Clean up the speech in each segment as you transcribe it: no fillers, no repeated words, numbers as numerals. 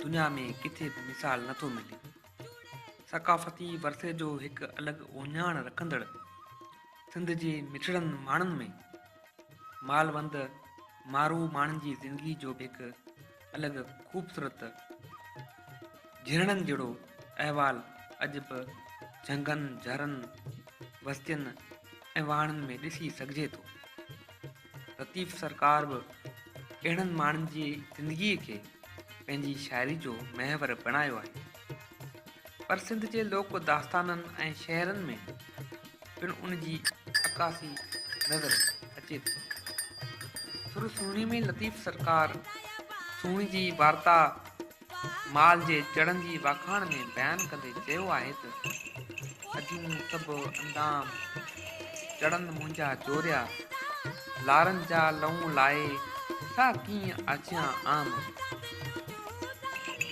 دنيا ۾ ڪٿي به مثال نٿو ملي. ثقافتي ورثي جو هڪ الڳ اهڃاڻ رکندڙ سنڌ جي مٺڙن ماڻهن ۾ مالوند مارو ماڻهن جي زندگي جو به هڪ الڳ خوبصورت جهرڻن جهڙو احوال اڄ به جهنگن، جهرن، وستين ۽ واهڻن ۾ ڏسي سگهجي ٿو. لطيف سرڪار به اهڙن ماڻهن جي زندگيء کي پنهنجي شاعري جو محور بڻايو آهي. پر سنڌ جي لوڪ داستانن ۽ شعرن ۾ پڻ ان جي عڪاسي نظر اچي ٿي. سر سهڻي ۾ لطيف سرڪار سهڻي جي وارتا مال جي چڙن جي واکاڻ ۾ بيان ڪندي چيو آهي ته، اديون سڀ اندام، چڙن منهنجا چوريا، لارن جا لئون لائي، سا ڪيئن آڇيان عام.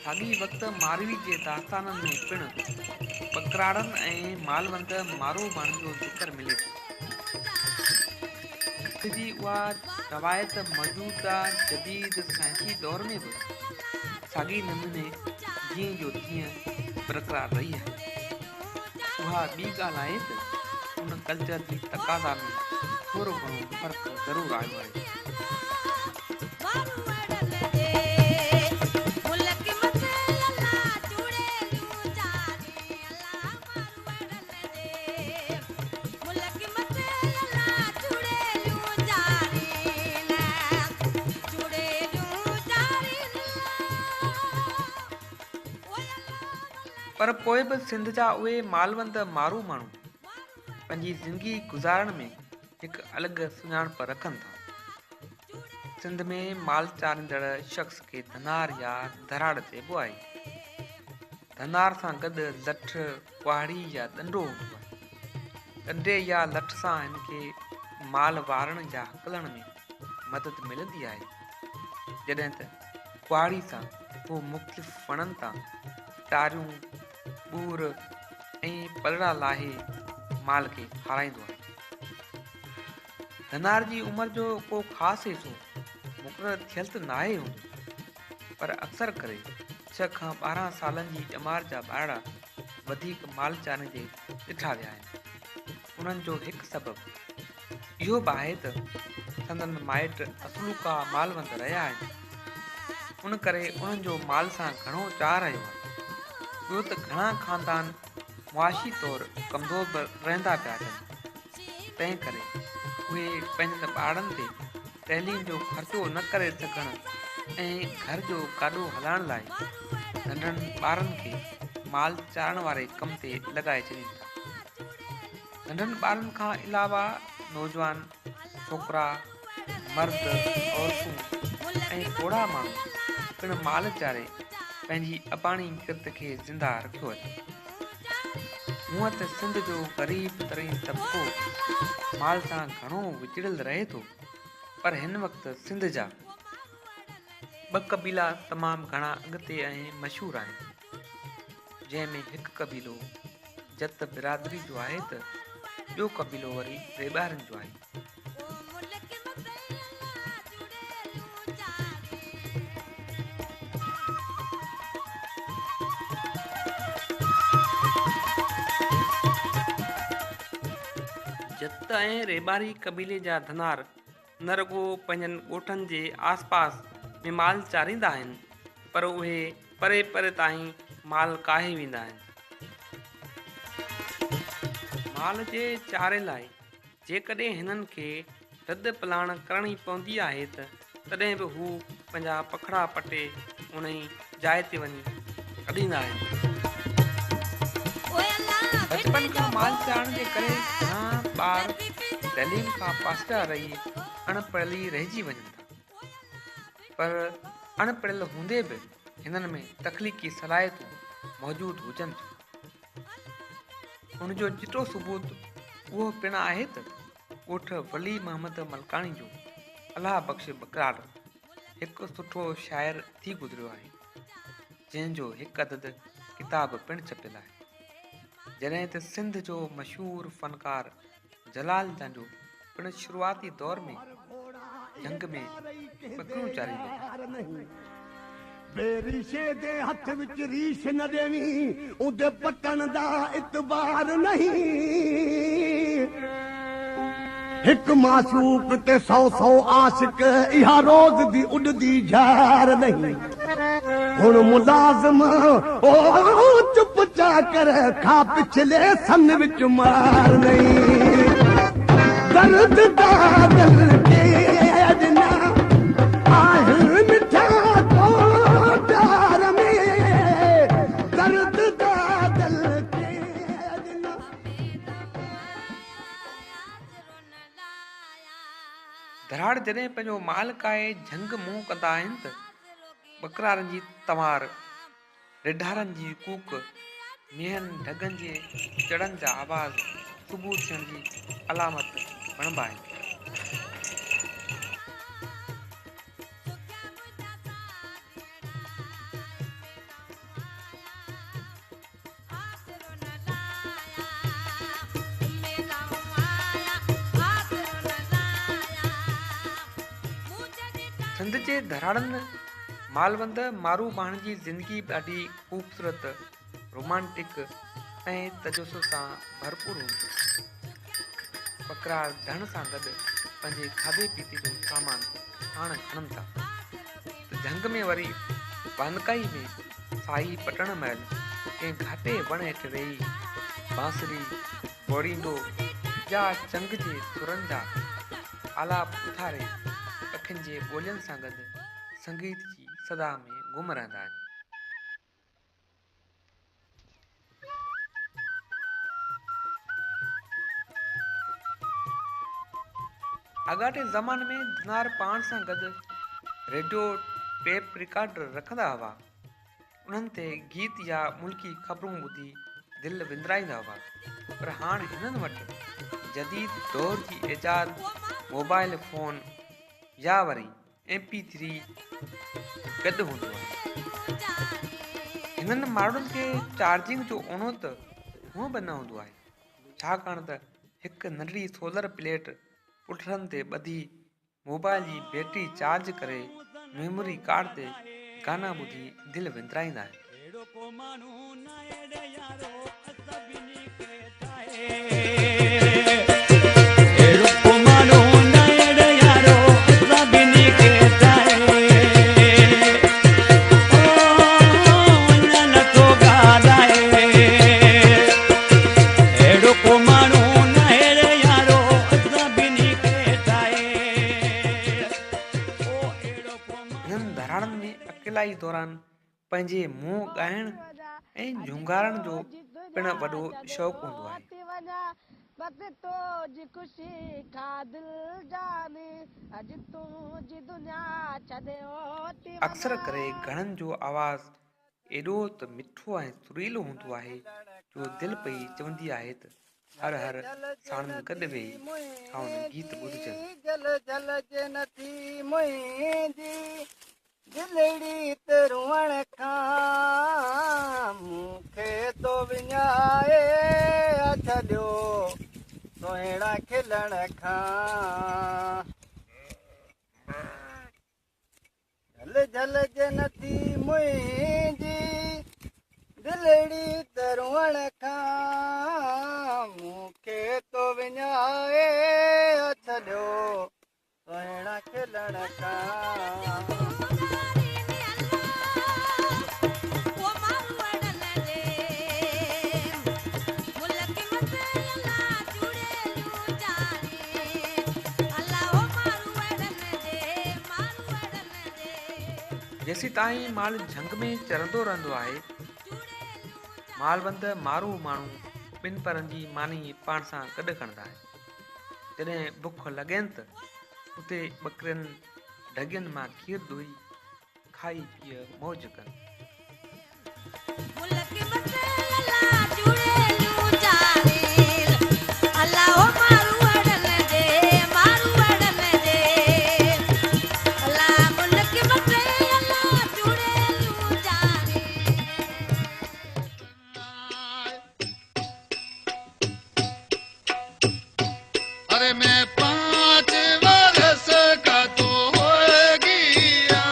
ساڳئي وقت ماروي جي داستانن ۾ پڻ ٻڪراڙن ۽ مالوند مارو ماڻهن جو ذڪر ملي ٿو. سنڌ جي اها روايت موجوده جديد سائنسي دور ۾ به ساڳئي نموني جيئن جو تيئن برقرار رهي آهي. اها ٻي ڳالهه آهي ته ان ڪلچر جي تقاضا ۾ ٿورو گهڻو فرق ضرور آيو آهي. پر پوء به سنڌ جا اهي مالوند مارو ماڻهو پنهنجي زندگي گذارڻ ۾ هڪ الڳ سڃاڻپ رکن ٿا. سنڌ ۾ مال چاريندڙ شخص کي ڌنار يا ڌراڙ چئبو آهي. ڌنار سان گڏ لٺ، ڪهاڙي يا ڏنڊو هوندو آهي. ڏنڊي يا لٺ سان هن کي مال وارڻ يا هڪلڻ ۾ مدد ملندي آهي. جڏهن ته ڪهاڙي سان هو مختلف وڻن تان ٽاريون، ٻور ۽ پلڙا لاهي مال کي کارائيندو آهي. ڌنار جي عمر جو ڪو خاص حصو مقرر ٿيل ته ناهي هوندو، پر اڪثر ڪري ڇهه کان 12 سالن جي ڄمار جا ٻارڙا وڌيڪ مال چاريندي ڏٺا ويا آهن. انهن جو هڪ سبب اهو به آهي ته سندن مائٽ اصلوڪا مالوند رهيا آهن، ان ڪري انهن جو مال سان گهڻو چاهه رهيو آهي. ٻيو ته گهڻا خاندان معاشي طور ڪمزور به رهندا پيا اچن. تنهن ڪري اهي پنهنجن ٻارڙن تي تعليم جو خرچو نه ڪري سگهڻ ۽ گهر جو گاڏو هلائڻ لاء ننڍڙن ٻارن کي مال چارڻ واري ڪم تي لڳائي ڇڏين ٿا. ننڍن ٻارن کان علاوه نوجوان ڇوڪرا، مرد، عورتون ۽ پوڙها ماڻهو پڻ مال چاري پنهنجي اباڻي ڪرت کي زنده رکيو اچن. هونء ته سنڌ جو غريب ترين طبقو مال سان گهڻو وچڙيل رهي ٿو پر هن وقت سنڌ جا ٻه قبيلا تمام گهڻا اڳتي ۽ مشهور آهن جنهن ۾ هڪ قبيلو جت برادري جو آهي ته ٻيو قبيلو وري ريٻارين جو آهي. جت ۽ ريٻاري قبيلي جا ڌنار نه رڳو پنهنجن ڳوٺن جي آس پاس ۾ مال چاريندا آهن پر اهي پري پري تائين مال ڪاهي ويندا آهن. مال جي چاري لاء جيڪڏهن هنن کي رد پلاڻ ڪرڻي پوندي آهي ته تڏهن به هو پنهنجا پکڙا پٽي انهي جاء تي وڃي اڏيندا آهن. بچپن کان مال چارڻ جي ڪري گهڻا ٻار تعليم کان پاسيرا رهي اڻ پڙهيل ئي رهجي وڃن ٿا. پر اڻ پڙهيل هوندي به هنن ۾ تخليقي صلاحيتون موجود هجن ٿيون. ان جو چٽو ثبوت اهو پڻ آهي ته ڳوٺ ولي محمد ملڪاڻي جو الله بخش ٻڪراڙ هڪ سٺو شاعر ٿي گذريو آهي، جنهن جو هڪ عدد ڪتاب پڻ ڇپيل آهي. جڏهن ته سنڌ جو مشهور فنڪار جلال چانڊيو پڻ شروعاتي دور ۾ جهنگ ۾ ٻڪريون چاريندو هو. बेरीशे दे हथ विच रीश न देवी, उहदे पटण दा इतबार नहीं। एक माशूक ते सौ सौ आशिक, इहा रोज दी उडदी झार नहीं। हुण मुलाजिम ओ चुप चा कर खा पिछले सन विच मार नहीं। दर्द दा दिल के अजना आहे मिठा को प्यार में, दर्द दा दिल के अजना। धराड़ जॾहिं पंहिंजो माल काए झंग मुंहुं कंदा आहिनि त ॿकरारनि जी तंवार, रिढारनि जी कूक, मेहनि ढॻनि जे चड़नि जा आवाज़ सुबुह थियण जी अलामत बणबा आहिनि। सिंध जे धराड़नि मालवंद मारू माण्हुनि जी ज़िंदगी ॾाढी ख़ूबसूरत, रोमांटिक ऐं तजसुस सां भरपूर हूंदी। बकरार धण सां गॾु पंहिंजे खाधे पीते जो सामान साण खणनि था त झंग में वरी वांदकाई में साई पटण महिल कंहिं घाटे वण हेठि वेही बांसुरी ॿोड़ींदो या चंग जे सुरनि जा आलाप उथारे पखियुनि जे ॿोलियुनि सां गॾु संगीत जी सदा में गुम रहंदा आहिनि। आॻाटे ज़माने में धिनार पाण सां गॾु रेडियो टेप रिकॉर्डर रखंदा हुआ। उन्हनि ते गीत या मुल्की ख़बरूं ॿुधी दिलि विंदराईंदा हुआ, पर हाणे हिननि वटि जदीद दौर जी ईजाद मोबाइल फ़ोन या वरी MP3 गॾु हूंदो आहे। हिननि माण्हुनि खे चार्जिंग जो ओणो त हूअं बि न हूंदो आहे, छाकाणि त हिकु नंढड़ी सोलर प्लेट पुठरनि ते ॿधी मोबाइल जी बैटरी चार्ज करे मेमोरी कार्ड ते गाना ॿुधी दिलि विंदराईंदा आहिनि। हिननि धराड़नि में अकेलाई दौरान पंहिंजे मुंहुं ॻाइण ऐं झूंगारण जो पिणु वॾो शौक़ु हूंदो आहे। अक्सर करे घणनि जो आवाज़ एॾो त मिठो ऐं सुरीलो हूंदो आहे जो दिलि पई चवंदी आहे त हर हर साणनि गॾु वेही सावन गीत ॿुधजनि। दिलड़ी ते रोअण खां मूंखे तो विञाए छॾियो सोहिणा खिलण खां। झल झल जे नथी मुंहिंजी दिलड़ी ते रोअण खां मूंखे तो विञाए छॾियो सोहिणा खिलण खां। जेसीं ताईं माल झंग में चरंदो रहंदो आहे, मालवंद मारू माण्हू ॿिनि परनि जी मानी पाण सां गॾु खणंदा आहिनि। जॾहिं बुख लॻनि त उते ॿकरियुनि ढॻियुनि मां खीर ॾुही खाई पीए मौज कनि। अरे मैं 5 बरस का तो हो गया।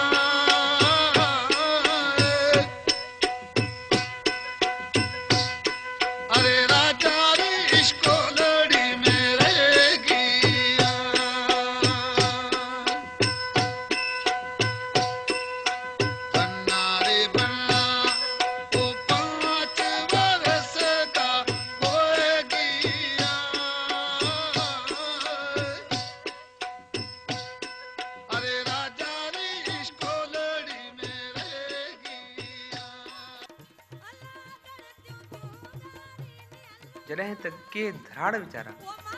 جڏهن ته ڪي ڌراڙ ويچارا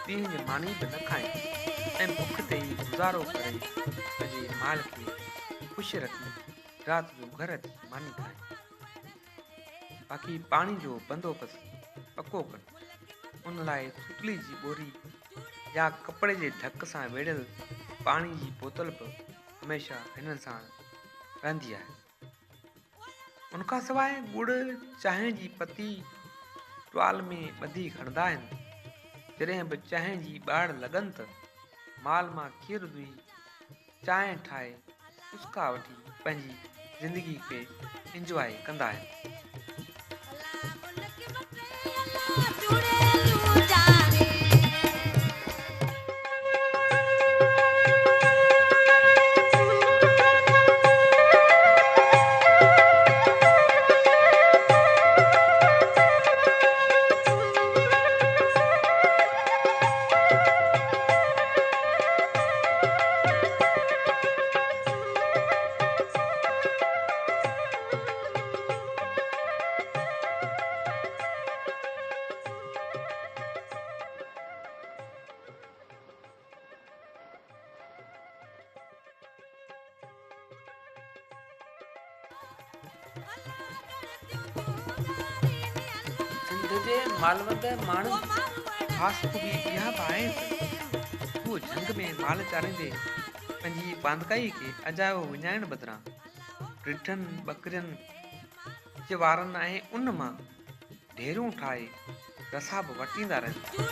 ڏينهن جي ماني به نه کائين ۽ بک تي ئي گذارو ڪري پنهنجي مال کي خوش رکي رات جو گهر اچي ماني کائين. باقي پاڻي جو بندوبست پڪو ڪن. ان لاء سوتلي جي ٻوري يا ڪپڙي جي ڍڪ سان ويڙهيل پاڻي جي بوتل به هميشه هنن ساڻ رهندي آهي. ان کان سواء ڳڙ، چانهه جي پتي ٽوال ۾ ٻڌي کڻندا آهن. جڏهن به چانهه جي ٻاڙ لڳن ته مال مان کير ڏوهي چانهه ٺاهي چسڪا وٺي پنهنجي زندگي کي انجواء ڪندا آهن. سنڌ جي مالوند ماڻهن جي خاص خوبي اها به آهي ته هو جهنگ ۾ مال چاريندي پنهنجي واندڪائي کي اجايو وڃائڻ بدران رڍن، ٻڪرين جي وارن ۽ ان مان ڍيرون ٺاهي رسا به وٽيندا رهن ٿا،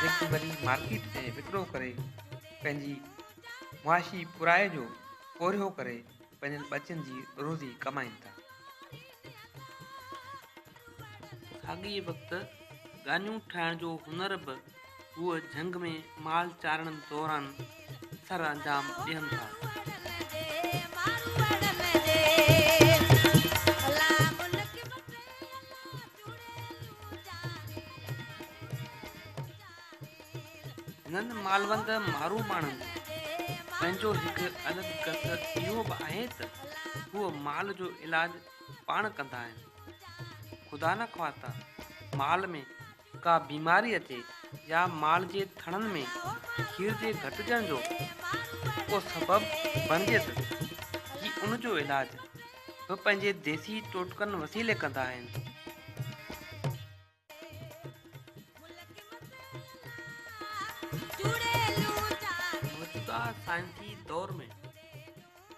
جيڪي وري مارڪيٽ ۾ وڪرو ڪري پنهنجي معاشي پورائي جو پورهيو ڪري پنهنجن ٻچن جي روزي ڪمائين ٿا. ساڳئي وقت ڳانيون ٺاهڻ جو هنر به هو جهنگ ۾ مال چارڻ دوران سر انجام ڏين ٿا. هنن مالوند مارو ماڻهن جو پنهنجو هڪ الڳ گس اهو به آهي ته هو مال جو علاج پاڻ ڪندا آهن. خدا نخواسته مال ۾ ڪا بيماري اچي يا مال جي ٿڻن ۾ کير جي گهٽجڻ جو ڪو سبب بڻجي ته هي ان جو علاج به پنهنجي ديسي ٽوٽڪن وسيلي ڪندا آهن. موجوده سائنسي دور ۾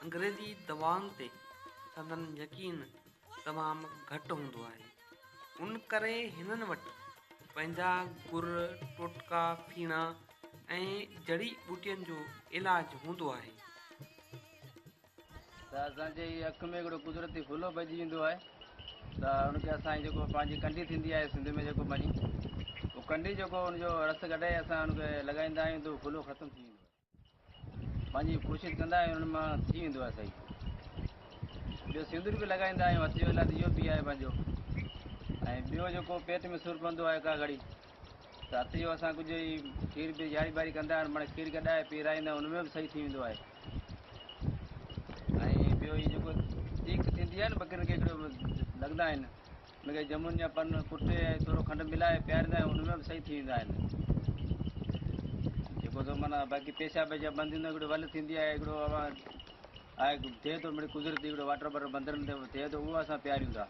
انگريزي دوائن تي سندن يقين تمام گهٽ هوندو آهي، ان ڪري هنن وٽ پنهنجا گر، ٽوٽڪا، ڦيڻا ۽ جڙي ٻوٽين جو علاج هوندو آهي. ته اسان جي هي اک ۾ هڪڙو قدرتي ڦلو پئجي ويندو آهي ته ان کي اسان جيڪو پنهنجي ڪنڍي ٿيندي آهي سنڌ ۾ جيڪو پنهنجي اهو ڪنڍي جيڪو ان جو رس ڪڍي اسان ان کي لڳائيندا آهيون ته ڦلو ختم ٿي ويندو آهي پنهنجي ڪوشش ڪندا آهيون ان مان ٿي ويندو آهي صحيح. ٻيو سندور به لڳائيندا آهيون هٿ جو علاج اهو به آهي پنهنجو ۽ ٻيو جيڪو پيٽ ۾ سور پوندو آهي ڪا گهڙي ته هٿ جو اسان ڪجهه هي کير به ياري ٻاري ڪندا آهيون معنيٰ کير گڏائي پيرائيندا آهيون ان ۾ به صحيح ٿي ويندو آهي ۽ ٻيو هي جيڪو چيڪ ٿيندي آهي نه ٻڪرين کي هڪڙو لڳندا آهن ان کي جمن جا پن ڪٽي ۽ ٿورو کنڊ ملائي پياريندا آهيون ان ۾ به صحيح ٿي ويندا آهن جيڪو ته معنيٰ باقي پيشاب ويشاب بند ٿيندو هڪڙو ول ٿيندي آهي هڪڙو آهي ٿئي ٿو مڙئي قدرتي هڪڙو واٽر باٽر بندرن تي ٿئي ٿو اهو اسان پياريون ٿا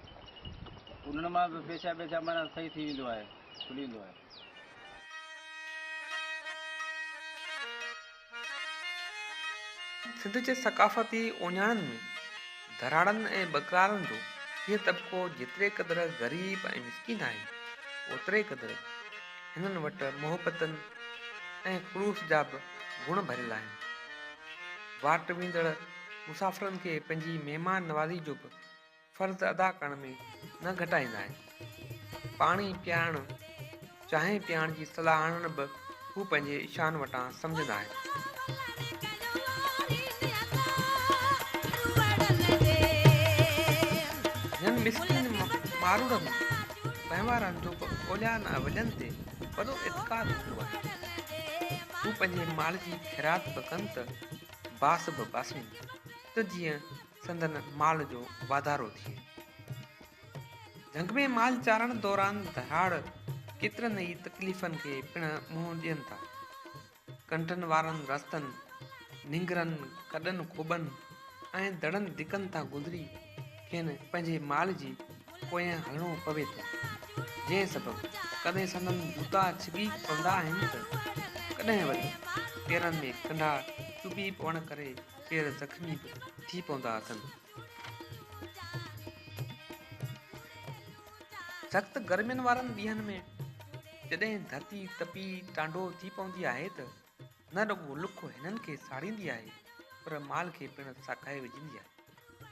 انهن مان به پيشاب ويشاب معنيٰ صحيح ٿي ويندو آهي کلي ويندو آهي. سنڌ جي ثقافتي اهڃاڻن ۾ ڌراڙن ۽ ٻڪرارن جو هيء طبقو جيتري قدر غريب ۽ مسڪين آهي، اوتري قدر هنن وٽ محبتن ۽ خلوص جا به گڻ ڀريل آهن. واٽ ويندڙ مسافرن کي پنهنجي مهمان نوازي جو به فرض ادا ڪرڻ ۾ نه گهٽائيندا آهن. پاڻي پيارڻ، چانهه پيارڻ جي صلاح آڻڻ به هو پنهنجي شان وٽان سمجهندا آهن. هنن مسڪين ماروئڙن پنهوارن جو به اوليائن ۽ ولين تي وڏو اعتقاد هوندو آهي. هو پنهنجي مال جي خيرات به ڪن ته باس به باسين ته جيئن سندن مال جو واڌارو ٿئي. جهنگ ۾ مال چارڻ دوران ڌراڙ ڪيترن ئي تڪليفن کي پڻ منهن ڏين ٿا. ڪنڊن وارن رستن، ننگرن، کڏن کوٻن ۽ دڙن دڪن تان گذري کين پنهنجي مال جي پويان هلڻو پوي ٿو، جنهن سبب ڪڏهن سندن جوتا ڇڪي پوندا آهن ته ڪڏهن وري پيرن ۾ ڪنڊا چڀي پوڻ ڪري پير زخمي به ٿي پوندا اٿن. سخت گرمين وارن ڏينهن ۾ جڏهن ڌرتي تپي ٽانڊو ٿي پوندي آهي ته نه رڳو لک هنن کي ساڙيندي آهي پر مال کي پڻ ساکائي وجهندي آهي.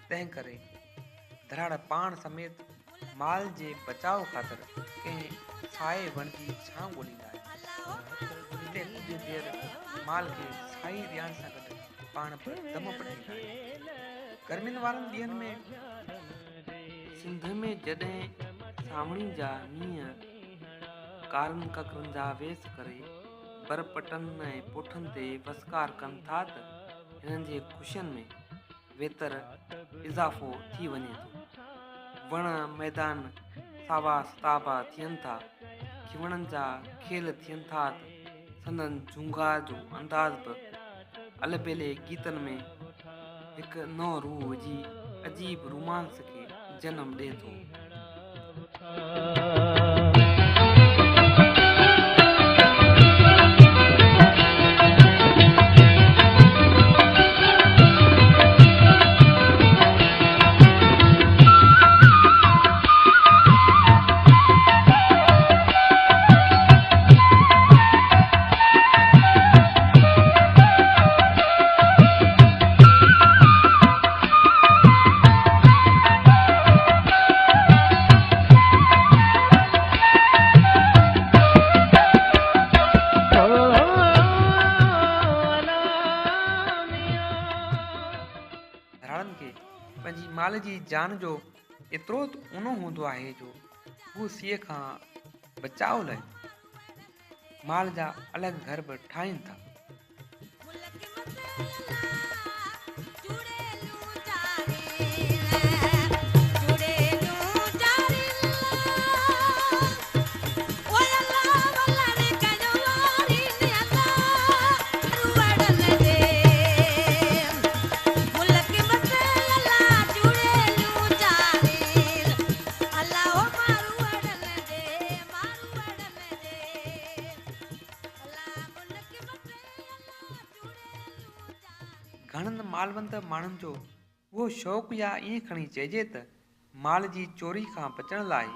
تنهن ڪري ڌراڙ پاڻ سميت مال جي بچاء خاطر ڪنهن سائي وڻ جي ڇانو ڳوليندا آهن. جتي ڪجهه دير مال کي سائي ڏيڻ سان گڏ پاڻ به دم پٽيندا آهن. گرمين وارن ڏينهن ۾. سنڌ ۾ جڏهن سانوڻي جا مينهن ڪارن ڪڪرن جا ويس ڪري برپٽن ۽ پوٺن تي وسڪار ڪن ٿا ته هنن جي خوشين ۾ ويتر اضافو ٿي وڃي ٿو. وڻ ميدان ساوا ستابا ٿين ٿا، کيوڻن جا کيل ٿين ٿا ته سندن جهونگار جو انداز به البيلي گيتن ۾ هڪ نئون روح وجهي عجيب رومانس کي جنم ڏئي ٿو. ڌراڙن کي پنهنجي مال جي جان جو ايترو ته اونو هوندو آهي جو هو سيء کان بچاء لاء مال جا الڳ گهر به ٺاهين ٿا. گهڻن مالوند ماڻهن جو اهو شوق يا ائين کڻي چئجي ته مال جي چوري کان بچڻ لاء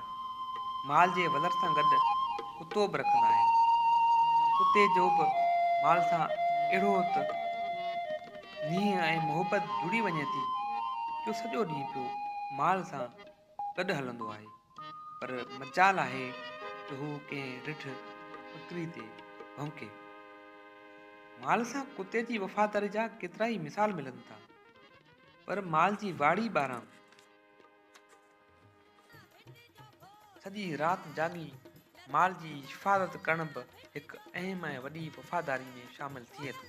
مال جي ولر سان گڏ ڪتو به رکندا آهن. ڪتي جو به مال سان اهڙو ته نينهن ۽ محبت جڙي وڃي ٿي جو سڄو ڏينهن پيو مال سان گڏ هلندو آهي پر مجال آهي جو هو ڪنهن رڍ ٻڪري تي ڀونڪي. مال سان ڪتي جي وفاداري جا ڪيترائي مثال ملن ٿا پر مال جي واڙي ٻاهران سڄي رات جاڳي مال جي حفاظت ڪرڻ به هڪ اهم ۽ وڏي وفاداري ۾ شامل ٿئي ٿو.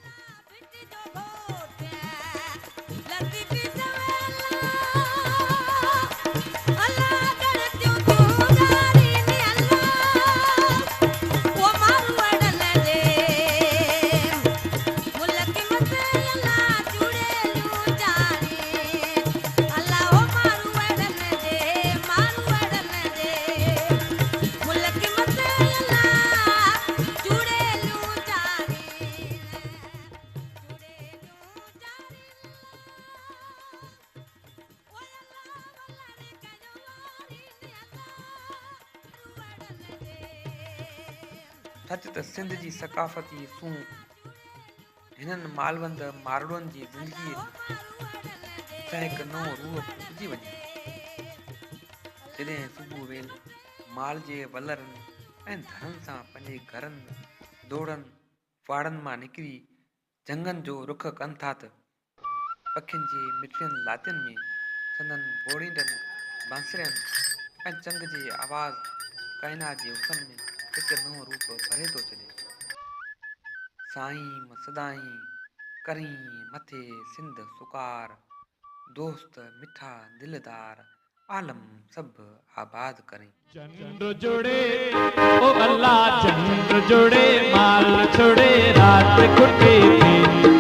سچ ته سنڌ جي ثقافتي سونهن هنن مالوند ماروئڙن جي زندگيء سان هڪ نئون روح ڦوڪجي وڃي ٿو. جڏهن صبح ويل مال جي ولرن ۽ ڌڻن سان پنهنجي گهرن، دوڙن، واڙن مان نڪري جهنگن جو رخ ڪن ٿا ته پکين جي مٺڙين لاتين ۾ سندن بوڙينڊن، بانسرين ۽ چنگ جي آواز ڪائنات جي حسن ۾ هڪ نئون روپ ڀري ٿو ڇڏي. سائين سدائين ڪرين مٿي سنڌ سڪار، دوست مٺا دلدار عالم سڀ آباد ڪرين. چنڊ جڙي او الله چنڊ جڙي مال ڇڙي رات کٽي ٿي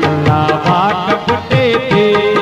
الله واڪ ڦٽي ٿي.